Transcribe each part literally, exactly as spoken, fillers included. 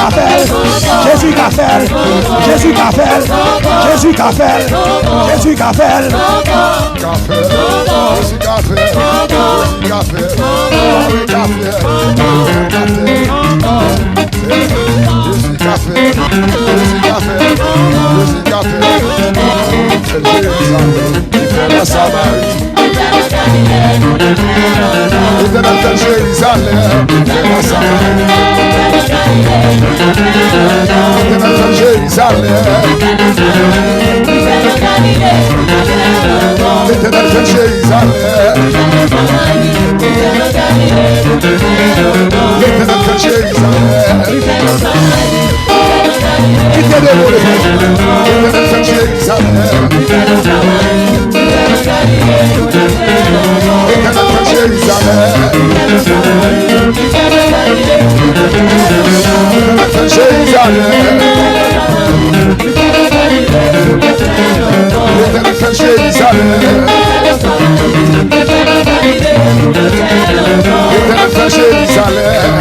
Jezi ka fè l. Jezi ka fè l. Jezi ka fè l. Jezi ka fè l. Jezi ka fè l. Jezi ka fè l. Jezi ka fè l. Jezi ka fè l. Jezi ka fè l. Jezi ka fè l. Jezi ka fè l. Jezi ka fè l. Jezi ka fè l. Jezi ka fè l. Jezi ka fè l. Letènèl fè Jerizalèm. Letènèl fè Jerizalèm. Letènèl fè Jerizalèm. Letènèl fè Jerizalèm. Kite de mole. Letènèl fè Jerizalèm. Letènèl fè Jerizalèm. Letènèl fè Jerizalèm. Letènèl fè Jerizalèm. Letènèl fè Jerizalèm.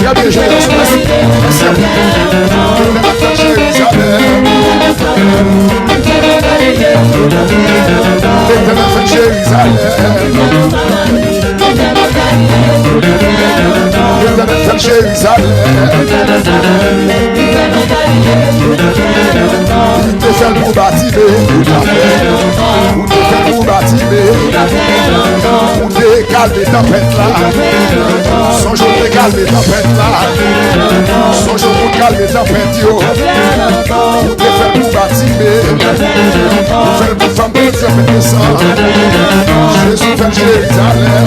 Gade Jezi, mèsi, mèsi anpil. Letènèl fè Jerizalèm. Letènèl fè Jerizalèm. Letènèl fè Jerizalèm. Li te fè l pou Batime, ou te fè l pou Batime, ou te kalme tanpèt la. Sonje w te kalme tanpèt la. Sonje w te kalme tanpèt yo. Ou te fè l pou Batime. Ou fè l pou fanm ki te fè san. Jezi fè l Jerizalèm.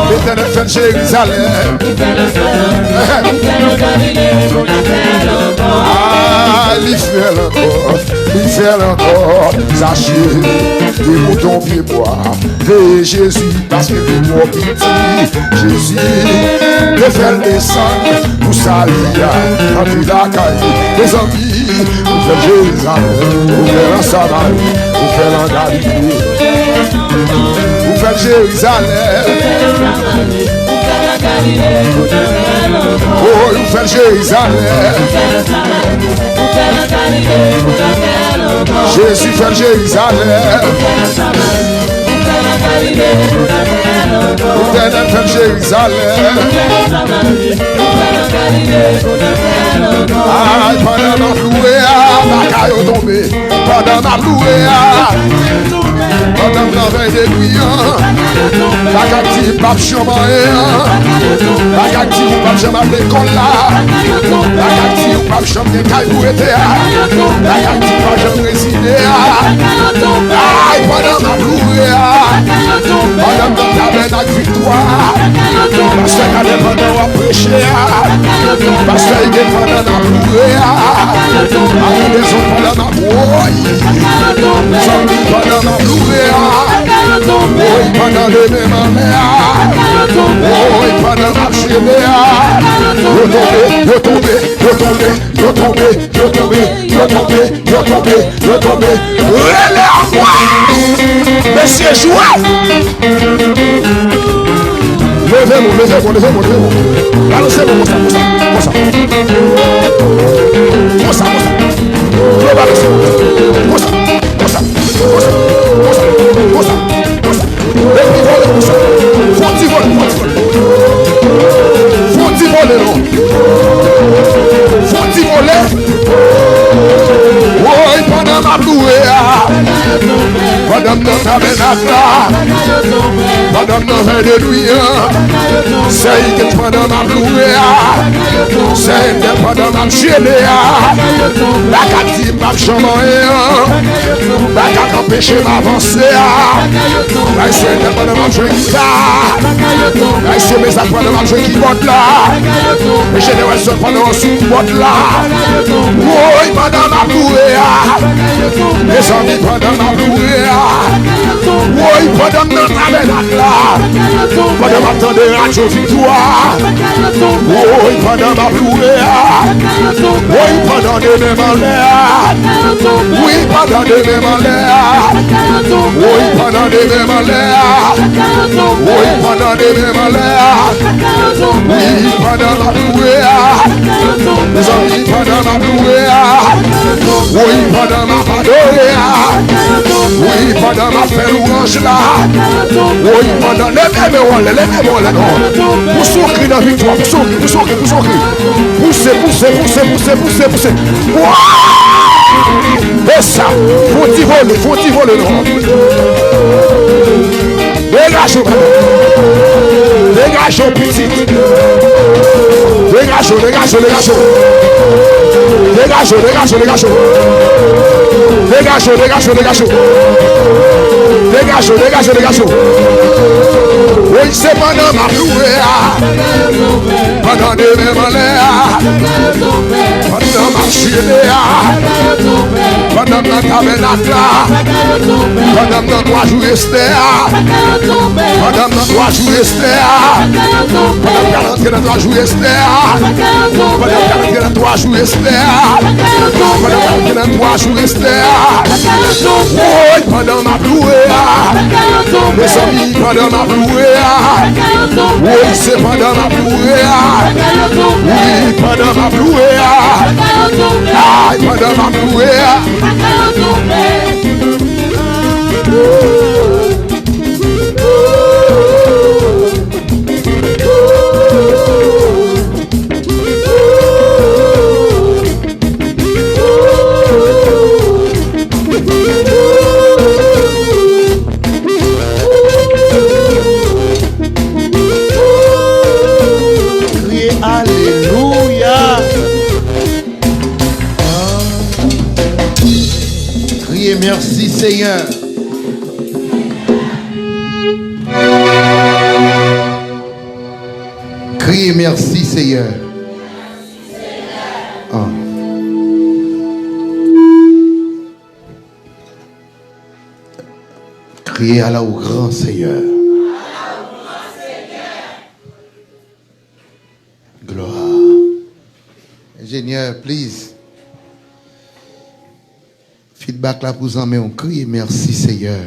Letènèl fè l Jerizalèm. Ah, li fè l ankò. Li fè l ankò. Zache te mouton pye bwa. Veye Jezi, paske li twò piti. Jezi te fè l desann pou sali a. Antre lakay li. Mezanmi, ou fè l Jerizalèm, ou fè l an Samari, ou fè l an Galile. Ou fè l Jerizalèm. Oh, ou fè l Jerizalèm. Jezi fè l Jerizalèm. Letènèl fè l Jerizalèm. Ay, pandan m ap louwe a, baka yo tonbe. Pandan m ap louwe a, pandan m nan vèy de nwi an, baka di m p ap janm anyen an, baka di ou p ap janm al lekòl la, baka di ou p ap janm gen kay pou rete a, baka di ou p ap janm rezide a. Ay, pandan m ap louwe a, pandan m nan tabènak viktwa, pastè Kalè pandan w ap preche a, pastè Ide pandan n ap louwe a, a nou bezwen pandan n ap woy, zanmi pandan n ap louwe a, woy pandan demen m anlè a, woy pandan n ap jene a, yo tonbe, yo tonbe, yo tonbe, yo tonbe, yo tonbe, yo tonbe, yo tonbe, yo tonbe. Rele ankò. Mesye jwe. Leve nou, leve nou, leve nou, leve nou. Balanse nou konsa, konsa, konsa. Konsa, konsa. Yo balanse. Konsa, konsa, konsa, konsa, konsa, konsa. Epi vole konsa. Fon ti vole, fon ti vole. Fon ti vole non. Fon ti vole. Woy, pandan m ap louwe a, pandan m nan tabènak la, pandan m nan vèy de nwi an, sèy ke pandan m ap louwe a, sèy ke pandan m ap jene a, baka di m p ap janm anyen an, baka k anpeche m avanse a, bay sèy ke pandan m ap jwe gita, bay se mezak pandan m ap jwe kibòd la, mesye Newelson pandan w sou kibòd la, woy, pandan m ap louwe a, mezanmi, pandan m ap louwe a, woy, pandan m nan tabènak la, pandan m ap tande radyo Viktwa, woy, pandan m ap louwe a, woy, pandan demen m anlè a, wi, pandan demen m anlè a, woy, pandan demen m anlè a, woy, Pandan demen m anlè a. Wi, pandan m ap louwe a. Mezanmi, pandan m ap louwe a. Wi, pandan m ap adore a. Wi, pandan m ap fè lwanj la. Wi, pandan, leve men w anlè, leve men w anlè non. Pouse yon kri nan viktwa, pouse yon kri, pouse yon kri, pouse yon kri. Pouse, pouse, pouse, pouse, pouse, pouse. Wa! E sa, fon ti vole, fon ti vole non. Degaje w, degaje w, pitit. Degaje w, degaje w, degaje w. Degaje w, degaje w, degaje w. Degaje w, degaje w, degaje w. Degaje w, degaje w, degaje w. Woy, se pandan m ap louwe a. Pandan demen m anlè a. Pandan m ap chile a. Pandan m nan tabènak la. Pandan m nan twa jou Estè a. Pandan m nan twa jou Estè a. Pandan m pral antre nan twa jou Estè a. Pandan m pral antre nan twa jou Estè a. Pandan m pral antre nan twa jou Estè a. Woy, pandan m ap louwe a. Mezanmi, pandan m ap louwe a. Woy, se pandan m ap louwe a. Wi, pandan m ap louwe a. Ay, pandan m ap louwe a. Kriye alelouya. Kriye mèsi Seyè. Kriye mèsi Seyè. Ah. Kriye ala ou gran Seyè. Glwa. Enjenyè, please. Feedback la pou zanmi w. Kriye mèsi Seyè.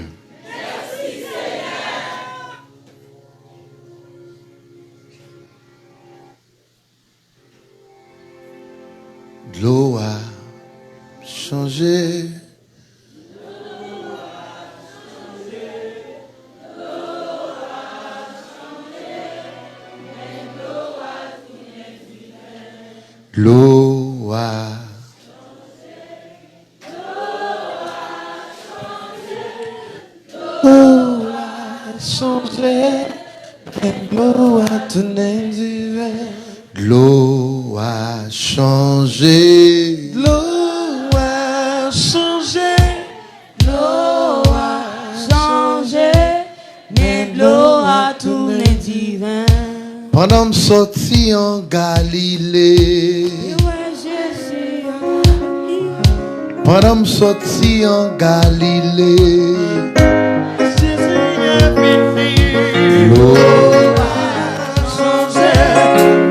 Dlo a chanje. Dlo a. Dlo a chanje, men dlo a tounen diven. Dlo a chanje. Dlo a chanje. Dlo a chanje, men dlo a tounen diven. Pandan m soti an Galile. Li wè Jezi an Galile. Pandan m soti an Galile. Jezi a vini. Dlo a chanje,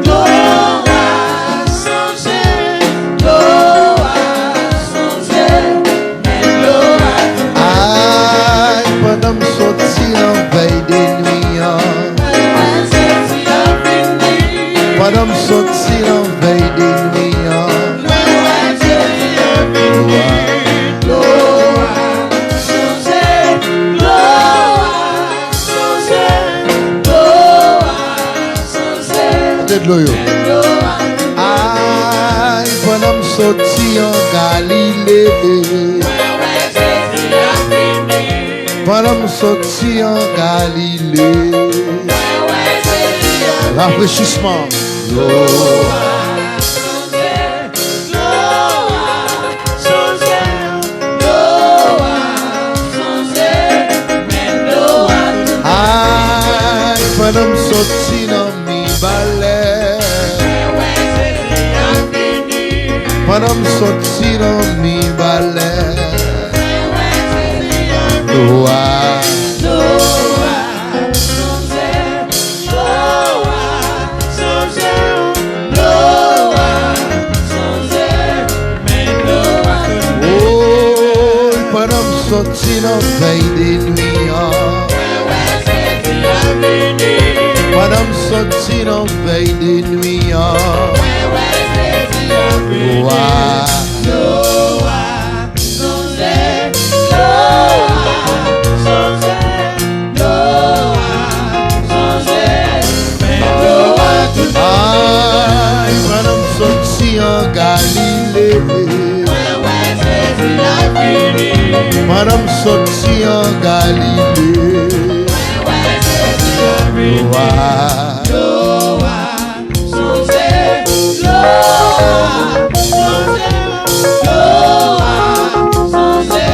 dlo a chanje, dlo a chanje, men dlo a tounen. Ay, pandan m soti nan vèy de nwi an. Mwen wè Jezi a vini. Pandan m soti nan vèy de nwi an. Mwen wè Jezi a vini. Dlo a chanje, dlo a chanje, dlo a chanje. Kote dlo yo? Ay, pandan m soti an Galile. Pandan m soti an Galile. Rafrechisman. Dlo a chanje, dlo a chanje, dlo a chanje, men dlo a tounen. Ay, pandan m soti nan mibalè. Pandan m soti nan mibalè. Dlo a. Dlo a chanje, dlo a chanje, dlo a chanje, men dlo a tounen. Woy, pandan m soti nan vèy de nwi an. Mwen wè Jezi a vini. Sòti nan vèy de nwi an. Mwen wè Jezi ap vini. Wa. Dlo a chanje, dlo a chanje, dlo a chanje. Men dlo a tounen. Ay, pandan m sòti an Galile. Mwen wè Jezi ap vini. Pandan m sòti an Galile. Mwen wè Jezi ap vini. Wa. Dlo a chanje, dlo a chanje, dlo a chanje,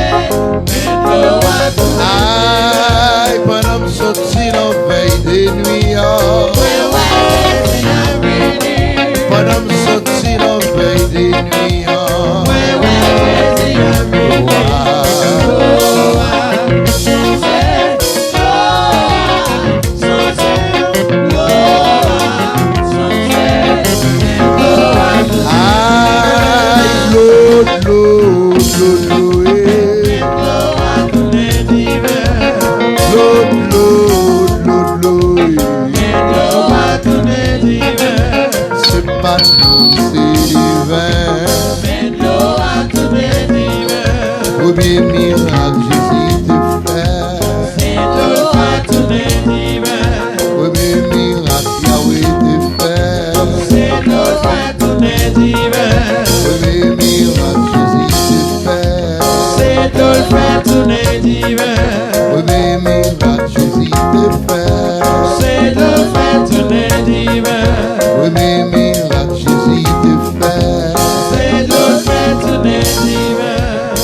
men dlo a tounen. Ay, pandan m sòti nan vèy de nwi an. Mwen wè Jezi ap vini. Pandan m sòti nan vèy de nwi an. Mwen wè Jezi ap vini. Wa. Dlo a chanje. Ay, dlo, dlo, dlo, dlo, eh. Dlo, dlo, dlo, dlo, eh. Se pa dlo, se diven. Premye mirak Jezi te fè. Premye mirak Yawe te fè. Premye mirak Jezi te fè. Premye mirak Jezi te fè. Premye mirak Jezi te fè.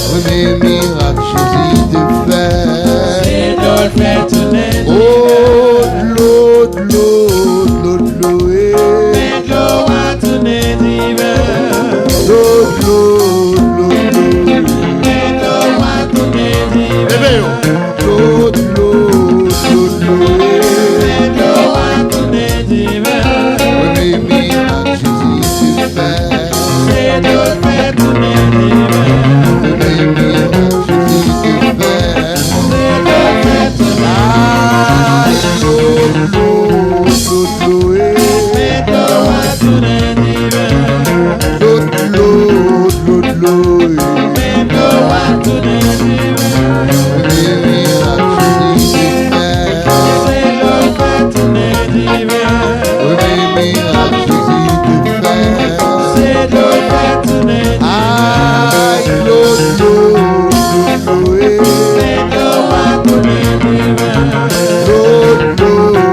Premye mirak Jezi te fè. O dlo, dlo, dlo, dlo, eh. Dlo, dlo, dlo, dlo, eh. Ebe yo. Dlo, dlo, dlo, dlo, eh. Premye mirak Jezi te fè. Premye mirak Jezi te fè. Ay, dlo, dlo, dlo, dlo, eh. Dlo, dlo, dlo, dlo, eh. Premye mirak Jezi te fè. Premye mirak Jezi te fè. Ay, dlo, dlo, dlo, dlo, eh. Dlo, dlo, dlo, dlo, eh.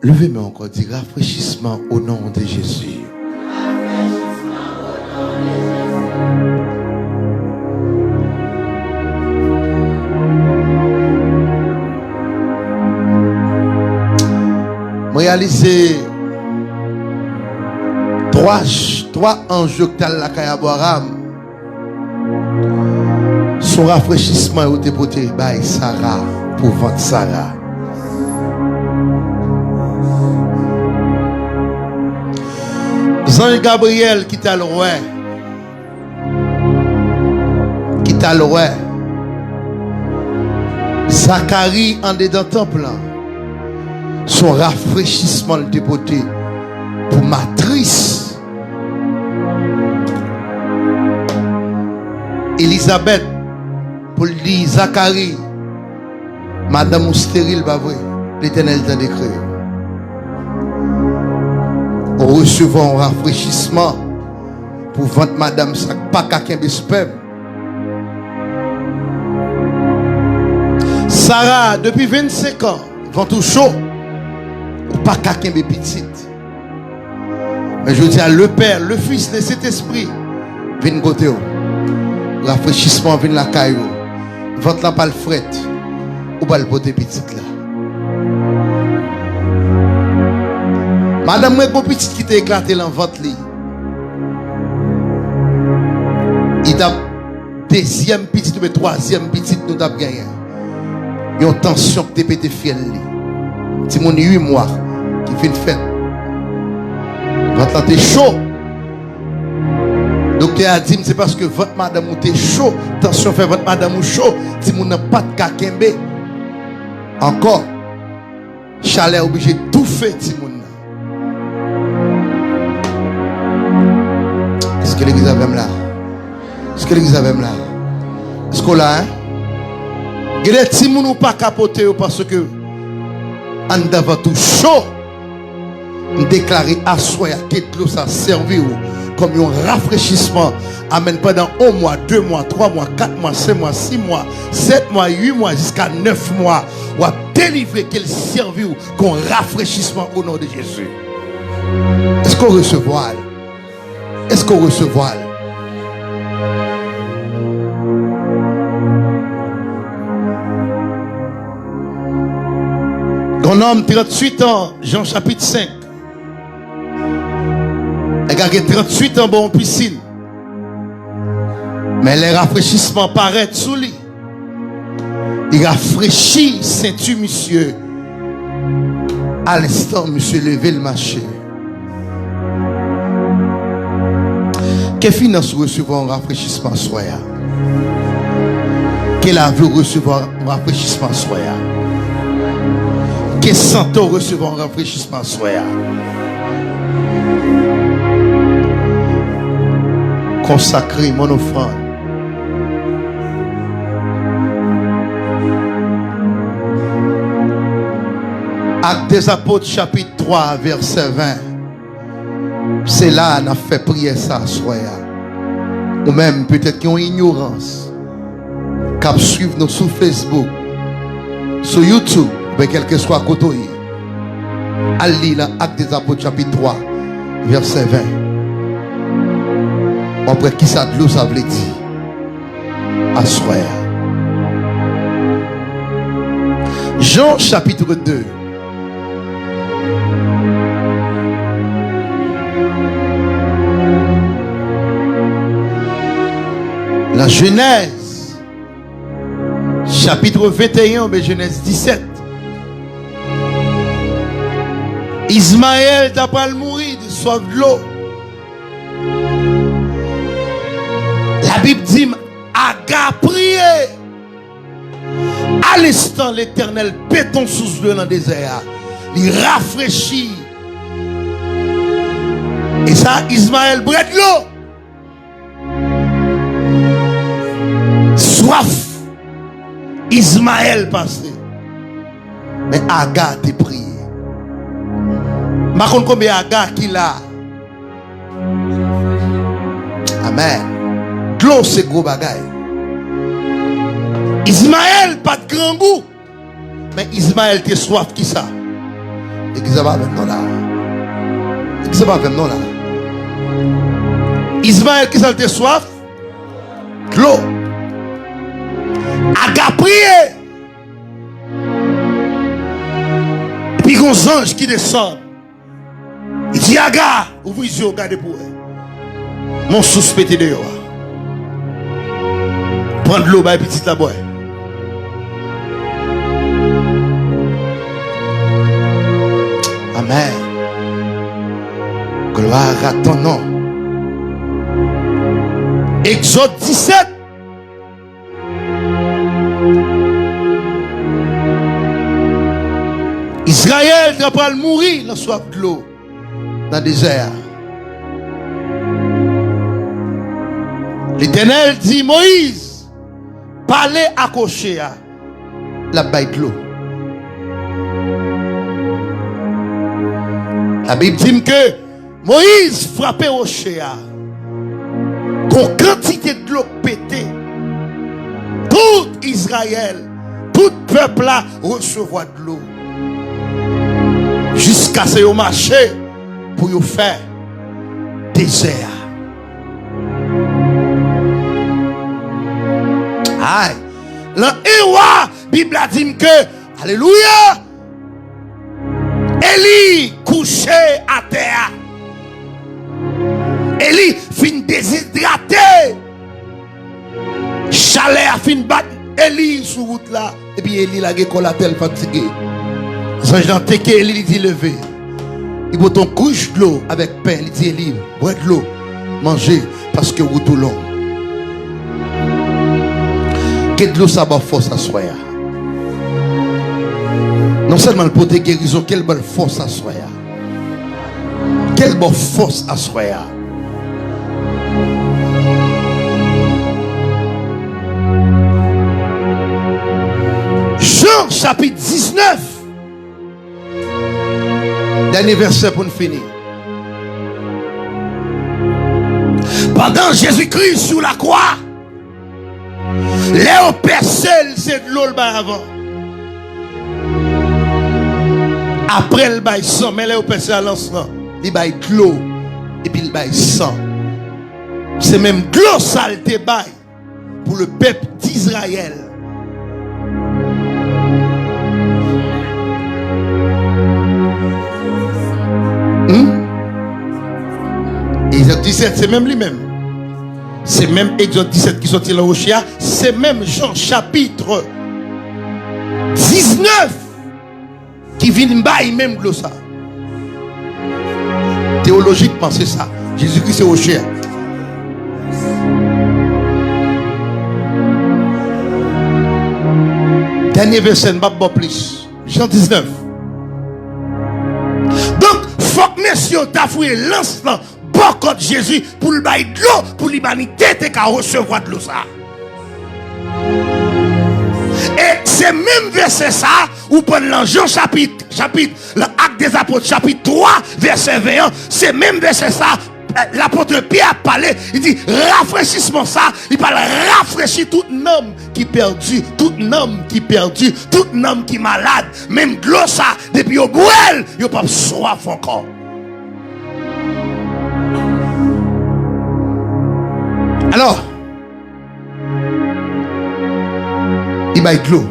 Leve men ankò, di rafrechisman o non de Jezi. M reyalize twa, twa anj yo ki t al lakay Abraram. Se yon rafrechisman yo te pote bay Sara pou vant Sara. Zanj Gabriyèl ki t al wè, ki t al wè Zakari andedan tanp lan, se yon rafrechisman l te pote pou matris Elizabèt pou l di Zakari, madanm ou steril, pa vre? Letènèl tande kri w. Ou resevwa yon rafrechisman pou vant madanm sa k pa ka kenbe spèm. Sara, depi vennsenk an, vant ou cho, ou pa ka kenbe pitit. Men jodi a, le Pè, le Fis, le Sentespri vin kote w. Rafrechisman vin lakay ou. Vant lan pral frèt. Ou pral pote pitit la. Madanm mwen gon pitit ki te eklate lan vant li. Li t ap dezyèm pitit oubyen twazyèm pitit nou t ap genyen. Yon tansyon ki te pete fyèl li. Timoun uit mwa ki fin fèt. Vant lan te cho. Doktè a di m se paske vant madanm ou te cho, tansyon fè vant madanm ou cho, timoun nan pa t ka kenbe ankò. Chalè oblije toufe timoun nan. Èske legliz avè m la? Èske legliz avè m la? Èske w la, en? Gen de timoun ou pa ka pote yo paske anndan vant ou cho. M deklare aswè a ke dlo sa sèvi w kòm yon rafrechisman. Amèn. Pandan yon mwa, de mwa, twa mwa, kat mwa, senk mwa, sis mwa, sèt mwa, uit mwa, jiska nèf mwa, w ap delivre, ke l sèvi w kon rafrechisman o non de Jezi. Èske w resevwa l? Èske w resevwa l? Yon nonm tranntuit an, Jan chapit senk. Nèg la gen tranntuit an bò yon pisin. Men lè rafrechisman parèt sou li, li rafrechi senti misye. Alenstan, misye leve, l mache. Ke finans ou resevwa yon rafrechisman aswè a. Ke lavi w resevwa yon rafrechisman aswè a. Ke sante w resevwa yon rafrechisman aswè a. Consacrez mon offrande. Actes des Apôtres, chapitre trois, verset vingt. Se la a n ap fè priyè sa aswè a. Ou menm, petèt gen yon inyorans k ap swiv nou sou Facebook, sou YouTube, oubyen kèlkeswa kote w ye. Al li nan Actes des Apôtres, chapit twa, vèsè ven. W ap wè kisa dlo sa vle di aswè a. Jan, chapit de. Nan Jenèz, chapit venteyen, oubyen Jenèz disèt, Izmayèl ta pral mouri de swaf dlo. Labib di m, Aga priye. Alenstan, Letènèl pete yon sous dlo nan dezè a. Li rafrechi. E sa, Izmayèl bwè dlo. Swaf Izmayèl pase. Men Aga te priye. M pa konn konbyen Aga ki la. Amèn. Dlo se gwo bagay. Izmayèl pa t grangou, men Izmayèl te swaf kisa? Legliz la pa avè m non la. Legliz la pa avè m non la. Izmayèl, kisa l te swaf? Dlo. Aga priye. Epi gon zanj ki desann. Li di, Aga, ouvri zye w, gade pou w wè. Men yon sous pete deyò a. Pran dlo, bay pitit la bwè. Amèn. Gloire à ton nom. Egzòd disèt. Izrayèl t ap pral mouri nan swaf dlo nan dezè a. Letènèl di Moyiz, pale ak woche a, l ap bay dlo. Labib di m ke Moyiz frape woche a. Gon kantite dlo k pete. Tout Izrayèl, tout pèp la resevwa dlo. Jiskaske yo mache pou yo fè dezè a. Ay, nan en wa, Bib la di m ke, alelouya, Eli kouche atè a. Eli fin dezidrate. Chalè a fin bat Eli sou wout la. Epi Eli lage kò l atè, l fatige. Zanj lan teke Eli, li di, leve. Li pote yon kouch dlo avèk pen, li di Eli, bwè dlo, manje, paske wout ou long. Ke dlo sa ba w fòs aswè a. Non sèlman l pote gerizon, ke l ba l fòs aswè a. Ke l ba w fòs aswè a. Jan chapit diznèf. Dènye vèsè pou n fini. Pandan Jezikri sou lakwa, lè yo pèse l, se dlo l bay avan. Apre l bay san, men lè yo pèse a lans lan, li bay dlo, epi l bay san. Se menm dlo sa l te bay pou le pèp d'Izrayèl. Hmm? Egzòd disèt, se menm li menm. Se menm Egzòd disèt ki soti lan woche a, se menm Jan chapit diznèf. Ki vin bay menm dlo sa. Teyolojikman, se sa. Jezikri se woche a. Dènye vèsè, n p ap ba w plis. Jan diznèf. Donk, fòk mesye yo ta fouye lans lan bò kòt Jezi pou l bay dlo, pou limanite te ka resevwa dlo sa. E se menm vèsè sa a, ou pran l lan Jan chapit, chapit, lan Actes des Apôtres, chapit twa, vèsè ven an, se menm vèsè sa a, lapòt Pyè ap pale, li di, rafrechisman sa a, li pral rafrechi tout nanm ki pèdi, tout nanm ki pèdi, tout nanm ki malad. Menm dlo sa a, depi yo bwè l, yo p ap swaf ankò. Alò, li bay dlo.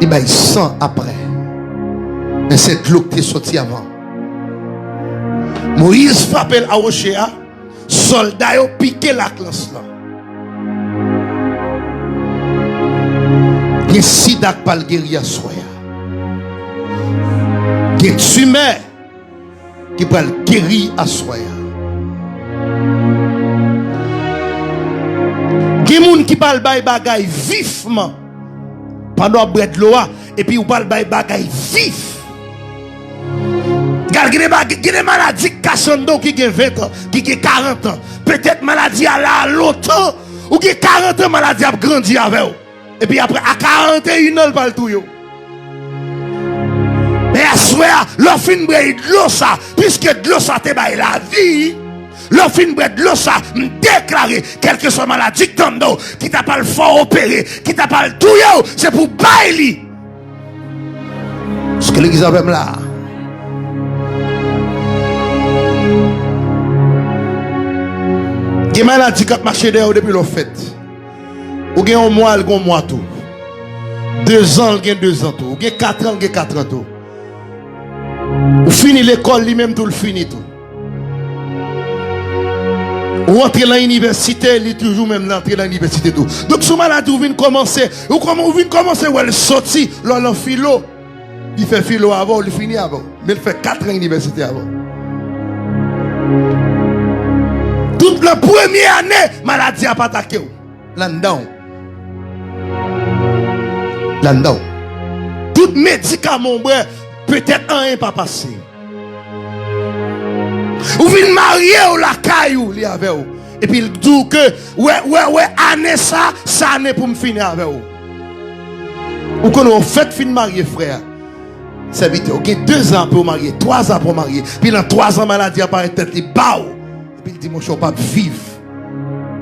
Li bay san apre. Men se dlo ki te soti avan. Moyiz frape l a woche a, sòlda yo pike l ak lans lan. Gen sida k pral geri aswè a. Gen timè ki pral geri aswè a. Gen moun ki pral bay bagay vivman pandan w ap bwè dlo a, epi ou pral bay bagay vif. Gade, gen de bag-, gen de maladi k kache anndan w ki gen ven an, ki gen karant an. Petèt maladi a la a lontan, ou gen karant an, maladi a ap grandi avè w. Epi apre, a karant e yen an, l pral touye w. Men aswè a, lè w fin bwè dlo sa, piske dlo sa te bay lavi, lè w fin bwè dlo sa, m deklare, kèlkeswa maladi k t anndan w, ki ta pral fè w opere, ki ta pral touye w, se pou w bay li. Èske legliz avè m la? Gen maladi k ap mache dèyè w depi lè w fèt. Ou gen yon mwa, l gen yon mwa tou. Dezan, l gen dezan tou. Ou gen katran, l gen katran tou. Ou fini lekòl, li menm tou, l fini tou. Ou antre nan inivèsite, li toujou menm, l antre nan inivèsite tou. Donk, sou maladi, ou vin kòmanse, ou kòman-, ou vin kòmanse wè l soti, lè w lan filo. Li fè filo avè w, li fini avè w. Men l fè katran inivèsite avè w. Tout nan premye ane, maladi a ap atake w. L anndan w. L anndan w. Tout medikaman w bwè, petèt anyen pa pase. Ou vin marye w lakay ou, li avè w. Epi l di w ke, wè, wè, wè, ane sa, se ane pou m fini avè w. Ou konn wè w fèk fin marye, frè. Sèvitè, ou gen dezan apre w marye, twazan apre w marye. Epi lan twazan, maladi a parèt tèt li ba w. Epi l di, monchè, w p ap viv.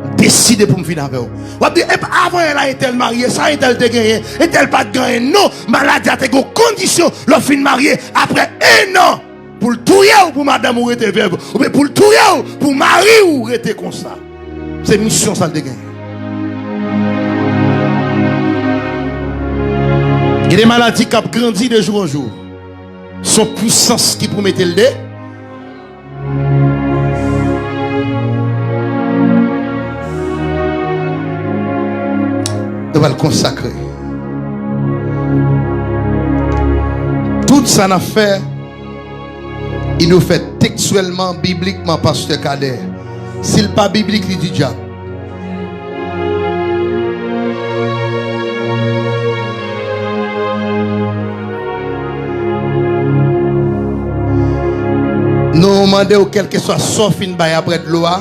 M deside pou m fin avè w. W ap di, epa, avan yè la, entèl marye, sa entèl te genyen, entèl pa t gen anyen. Non, maladi a te gen yon kondisyon, lè w fin marye, apre en an, pou l touye w, pou madanm ou rete vèv, oubyen pou l touye w, pou mari w rete konsa. Se misyon sa l te genyen. Gen de maladi k ap grandi de jou an jou. Se yon pwisans ki pou mete l de. Nou pral konsakre. Tout sa n ap fè, Li nou fèt tekstyèlman, biblikman, Pastè Kadè. Si l pa biblik, li didyab. Nou mande w, kèlkeswa sa w fin bay aprè dlo a,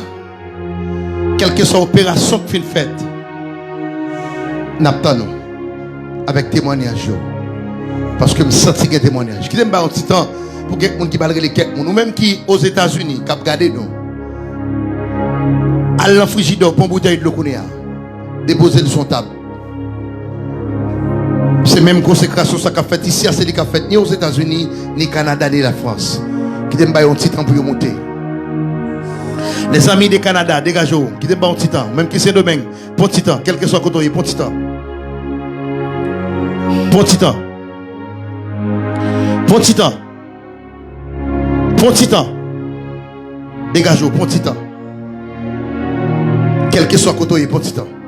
kèlkeswa operasyon k fin fèt, n ap tann ou avèk temwanyaj yo. Paske m santi gen temwanyaj. Kite m ba yon ti tan pou kèk moun ki pral rele kèk moun. Ou menm ki Ozetazini, k ap gade nou, al nan frijidè w, pran boutèy dlo kounye a. Depoze l sou yon tab. Se menm konsekrasyon sa k ap fèt isi a, se li k ap fèt ni Ozetazini, ni Kanada, ni Lafrans. Kite m ba yo yon ti tan pou yo monte. Lèzanmi de Kanada, degaje w. Kite m ba yon ti tan. Menm ki Sendomeng, pran ti tan. Kèlkeswa kote w ye, pran ti tan. Pran ti tan. Pran ti tan. Pran ti tan. Degaje w, pran ti tan. Kèlkeswa kote w ye, pran ti tan.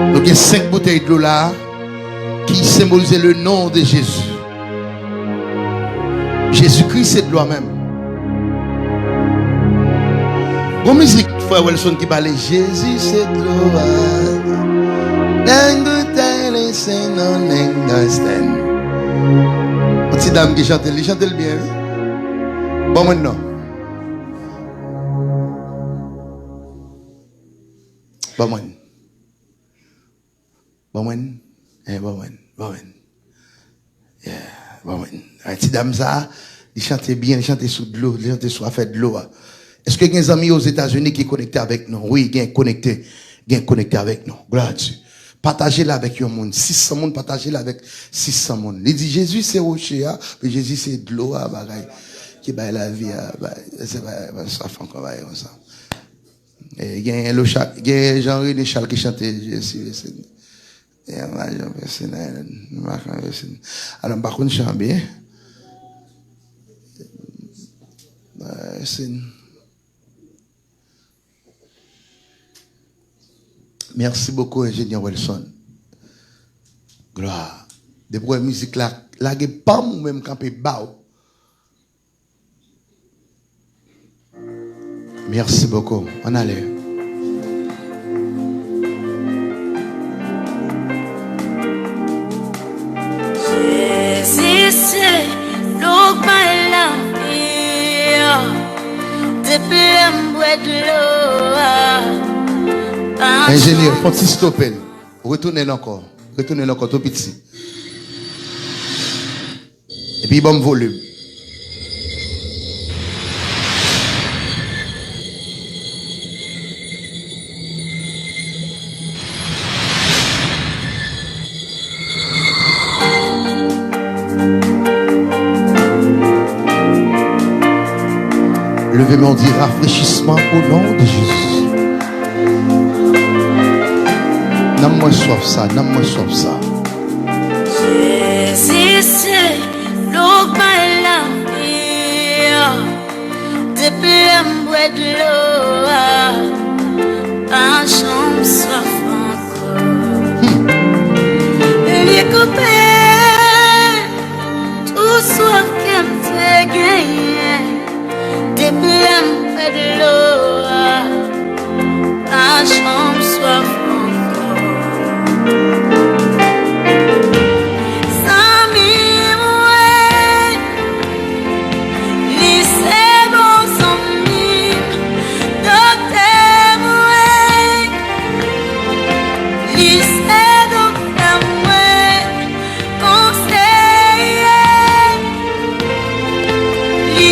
Nou gen senk boutèy dlo la a ki senbolize le non de Jezi. Jezikri se dlo a menm. Gon mizik frè Welson ki pale, Jezi se dlo a. Nèg goutèy li se non nèg Dustin. Yon ti dam ki chante l, li chante l byen, wi. Ban mwen non. Ban mwen. Ban mwen. Eh, ban mwen. Ban mwen. Yeah, ban mwen. Ay, ti dam sa, li chante byen, li chante sou dlo, li chante sou afè dlo a. Èske gen zanmi Ozetazini ki konekte avèk nou? Wi, gen konekte, gen konekte avèk nou. Glwa a Dye. Pataje l avèk yon moun, sis san moun, pataje l avèk sis san moun. Li di, Jezi se woche a, men Jezi se dlo a, bagay ki bay lavi a, bay, se bay, bay swaf ankò, bagay konsa. E, gen Lochak, gen Jean René Charles ki chante, Jezi, Jezi. E, mwen, Jean Pessin, e, mwen, Jean Pessin. Alò, m pa konn chan byen. E, Pessin. Merci beaucoup, Ingénieur Wilson. Glwa. Depi w wè mizik la, lage pa m ou menm kanpe ba w. Merci beaucoup. Ann ale. Jezi se dlo k bay lavi a. Depi lè m bwè dlo a. Enjenyè, fò ti stope l. Retounen l ankò. Retounen l ankò, tou piti. Epi ban m volim. Leve men w, di rafrechisman o non de Jezi. Nanm mwen swaf sa, nanm mwen swaf sa. Jezi se dlo k bay lavi a. Depi lè m bwè dlo a, pa janm swaf ankò. Hmm. Li koupe tou swaf ke m te genyen. Depi lè m bwè dlo a, pa janm swaf ankò. Zanmi mwen, li se bon zanmi m, doktè mwen, li se doktè mwen, konseye, li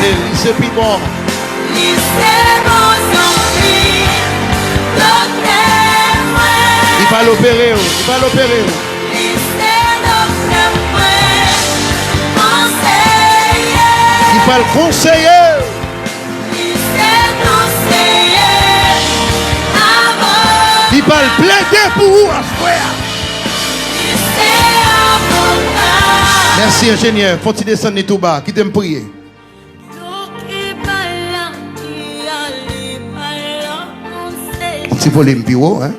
Li se pi bon. Li se bon zanmi, doktè mwen. Li pral opere w, li pral opere w. Li se doktè mwen, konseye. Li pral konseye w. Li se konseye avan. Li pral plede pou ou aswè a. Li se avoka. Mèsi, enjenyè. Fon ti desann li tou ba. Kite m priye. Dlo ki bay lavi a, li pa lòt moun, se Ti volim pi wo, hein?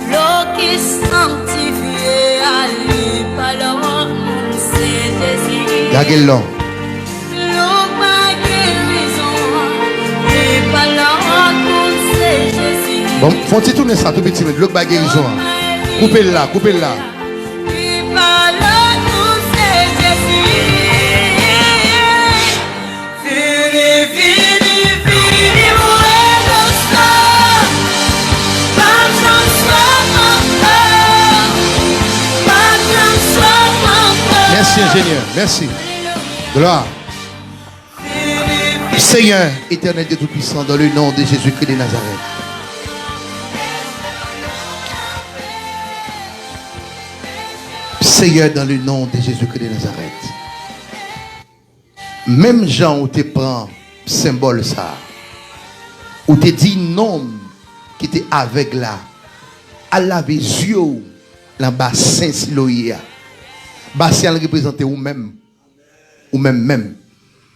Dlo ki sanktifye a, li pa lòt moun, se Jezi. Lage l non. Dlo k bay gerizon an, li pa lòt moun, se Jezi. Bon, fon ti tounen sa tou piti, men dlo k bay gerizon an. Koupe l la, koupe l la. Li pa lòt moun, se Jezi. Vini, vini, vini, mwen konsa. Pa janm swaf ankò. Pa janm swaf ankò. Mèsi, enjenyè. Mèsi. Glwa. Seigneur éternel, Dieu Tout-Puissant, dans le nom de Jésus-Christ de Nazareth. Seyè, dans le nom de Jésus-Christ de Nazareth. Menm jan ou te pran senbòl sa a, ou te di nonm ki te avèg la, al lave zye w nan basen Siloye a. Basen an reprezante ou menm. Ou menm menm.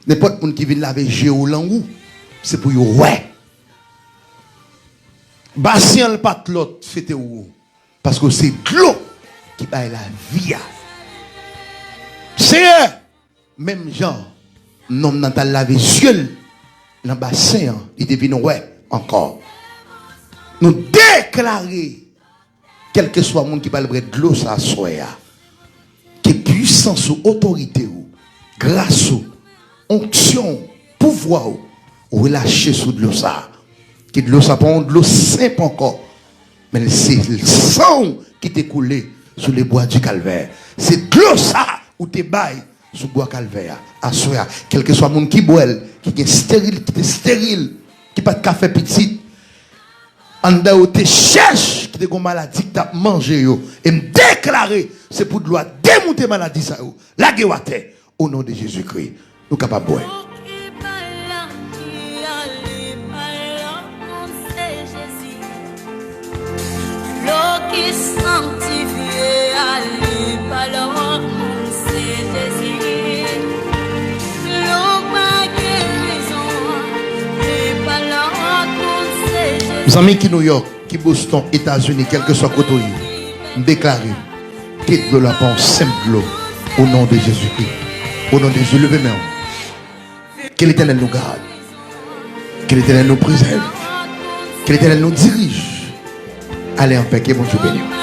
Nenpòt moun ki vin lave je w lan ou, se pou yo wè. Basen an pa t lòt, se te ou. Paske w se dlo ki bay lavi a. Seyè, menm jan nonm nan t al lave zye l nan basen an, li te vin wè ankò. Nou deklare kèlkeswa moun ki pral bwè dlo sa aswè a, ke pwisans ou, otorite ou, gras ou, onksyon ou, pouvwa ou, ou relache sou dlo sa. Ke dlo sa pa yon dlo senp ankò, men se san ou ki te koule sou le bwa di Kalvè. Se dlo sa ou te bay sou bwa Kalvè a. Aswè a, kèlkeswa moun ki bwè l, ki gen steril, ki te steril, ki pa t ka fè pitit, anndan yo te chèch, ki te gon maladi ki t ap manje yo. E m deklare, se pou dlo a demoute maladi sa yo. Lage yo atè, o non de Jezikri. Nou kapab bwè. Dlo ki sanktifye a, li pa lòt moun, se Jezi. Dlo k bay gerizon an, li pa lòt moun, se Jezi. Zanmi ki Nouyòk, ki Boston, Etazini, kèlkeswa kote w ye, m deklare, ke dlo la pa yon senp dlo, o non de Jezikri. O non de Jezi, leve men w. Ke Letènèl nou gade. Ke Letènèl nou prezève. Ke Letènèl nou dirije. Ale anpè, ke Bondye beni w.